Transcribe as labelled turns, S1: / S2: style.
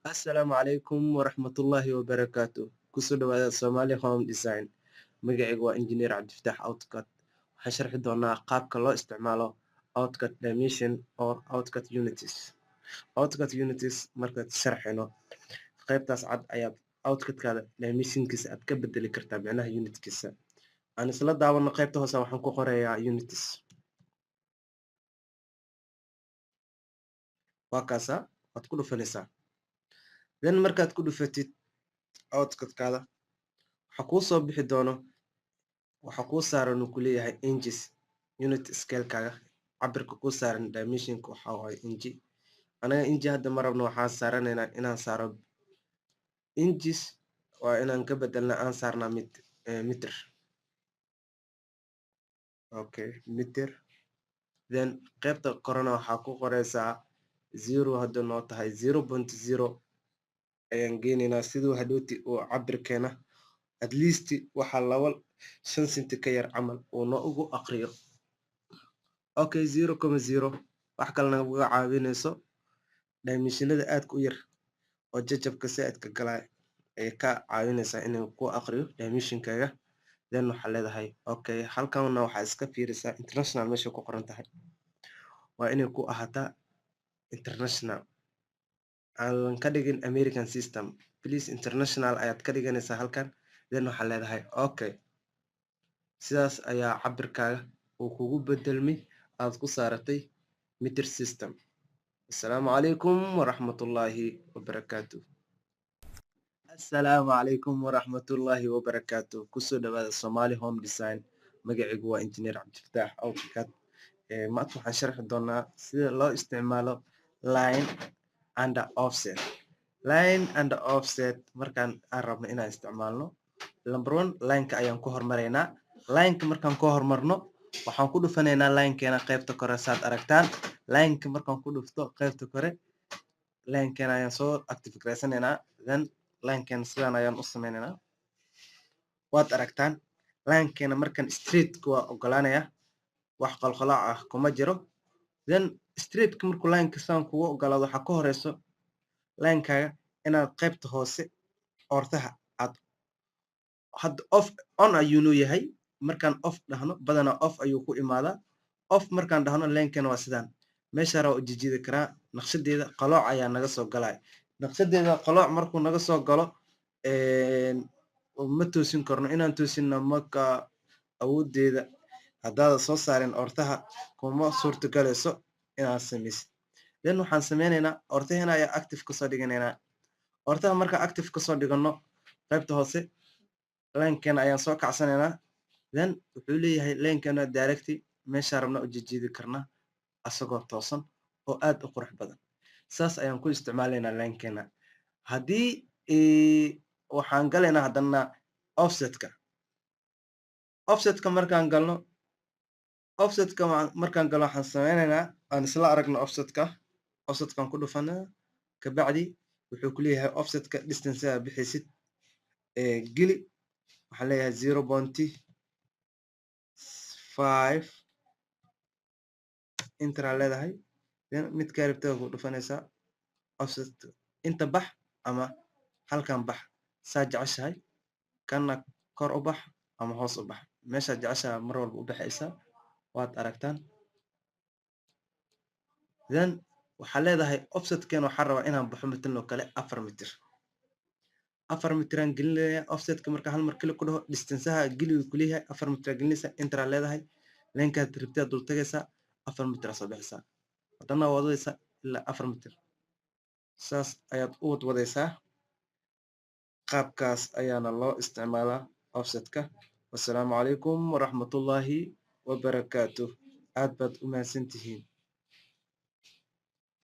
S1: Assalaamu calaykum waraxmatullaahi wabarakaatu. Kusoo dhawaada Somali Home Design. Magacaygu waa Engineer Cabdifataax AutoCAD. Waxaan sharxi doonaa qaabka loo isticmaalo AutoCAD dimension or AutoCAD units. AutoCAD units markaad sharxino, qaybtaas cad ayaad AutoCAD-kaada dimensionkiisa aad ka bedeli kartaa, micnaha unitkiisa. Aan isla daawano. Qaybta hoose waxaan ku qorayaa units. Waa kaasa, waad ku dhufanaysaa. Then markaad ku dhufatid AutoCAD-kaada, waxaa kuu soo bixi doono, waxaa kuu saaran uu kuleeyahay inches. Unit scale-kaaga cabirka kuu saaran dimensionka waxaa waaye inch. Anaga inch hadda ma rabno. Waxaan saaranaynaa inaan saaro inches, waa inaan ka bedelna, aan saarnaa mit meter. Okay, meter. Then qaybta korena waxaa ku qoreysaa 0. Hadda noo tahay 0.0 ayaan geynaynaa, siduu hadhowti uu cabirkeena at least waxaa 2 5 centi ka yar camal uu noo ugu aqriyo. Okay, 0,0. Wax kalena uga caawinayso dimensionada aadka u yar oo jajabka saa'idka galaya ayay ka caawinaysaa inuu ku aqriyo dimensionkaaga. Then waxaa leedahay okay. Halkanna waxaa iska fiirisaa international meesha ku qoran tahay. Waa inay ku ahaataa international, aanan ka dhigin American system, please. International ayaad ka dhiganaysaa halkan. Then waxaa leedahay okay. Sidaas ayaa cabirkaaga uu kugu bedelmay, aad ku saaratay meter system. Assalaamu calaykum waraxmatullaahi wabarakaatu. Assalaamu calaykum waraxmatullaahi wabarakaatu. Kusoo dhawaada Somali Home Design. Magacaygu waa Engineer Cabdifataax AutoCAD. Maanta waxaan sharxi doonaa sida loo isticmaalo line and offset. Line and offset markaan aan rabno inaan isticmaalno, number one, lineka ayaan ku hormaraynaa. Lineka markaan ku hormarno, waxaan ku dhufanaynaa linekeena qaybta kore. Saad aragtaan, lineka markaan ku dhufto qaybta kore, linekeena ayaan soo active garaysanaynaa. Then linekeena sidaan ayaan u sameynaynaa. Waad aragtaan, linekeena markan straight waa ogolaanaya, wax qalqalooc ah kuma jiro. Then straightka markuu lineka sidaan kugu ogolaado, waxaa ka horeyso linekaaga inaad qaybta hoose orthaha aad hadda off on ayuu noo yahay. Markaan off dhahno, badanaa off ayuu ku imaadaa. Off markaan dhahno, linekeena waa sidaan, meesha raa u jijiidi karaa. Naqshadeeda qalooc ayaa naga soo galaya. Naqshadeeda qalooc markuu naga soo galo, ma toosin karno. Inaan toosinna marka awoodeeda haddaada soo saarin orthaha, kuma suurtagalayso inaad samaysid. Then waxaan sameynaynaa, orthahena ayaa active kasoo dhiganaynaa. Orthaha markaa active kasoo dhigano, qaybta hoose linekeena ayaan soo kacsanaynaa. Then wuxuu leeyahay linekeena directly meeshaa rabna u jijiidi karnaa, asagoo toosan oo aad u qurux badan. Saas ayaan ku isticmaalaynaa linekeena. Haddii waxaan galaynaa haddana offsetka. Offsetka markaan galno, offsetka markaan galno, waxaan sameynaynaa, aan isla aragno offsetka. Offsetkaan ku dhufanaa, kabacdi wuxuu ku leeyahay offsetka distance aa bixisid geli. Waxaan leeyahay 0.5, enter aa leedahay. Then midkaa rabtada ku dhufanaysaa, offset inta bax ama halkan bax, saa jeceshahay. Kana kor u bax ama hoos u bax, meeshaad jeceshahay mar walba u baxaysaa. Waad aragtaan. Then waxaa leedahay offsetken waxaa rabaa inaan baxo, matalan oo kale, 4 mitir. 4 mitiraan gelinaya offsetka. Marka hal mar kali ku dhaho, distanceha geli uu kuleeyahay. 4 mitir gelinaysaa, enter aa leedahay. Linekaad rabtid dul tagaysaa, 4 mitir soo bixaysaa, haddana wadadaysaa ilaa 4 mitir. Saas ayaad u wadwadaysaa. Qaabkaas ayaana loo isticmaalaa offsetka. Wassalaamu calaykum waraxmatullaahi wabarakaatuh. Aad baad u mahadsan tihiin.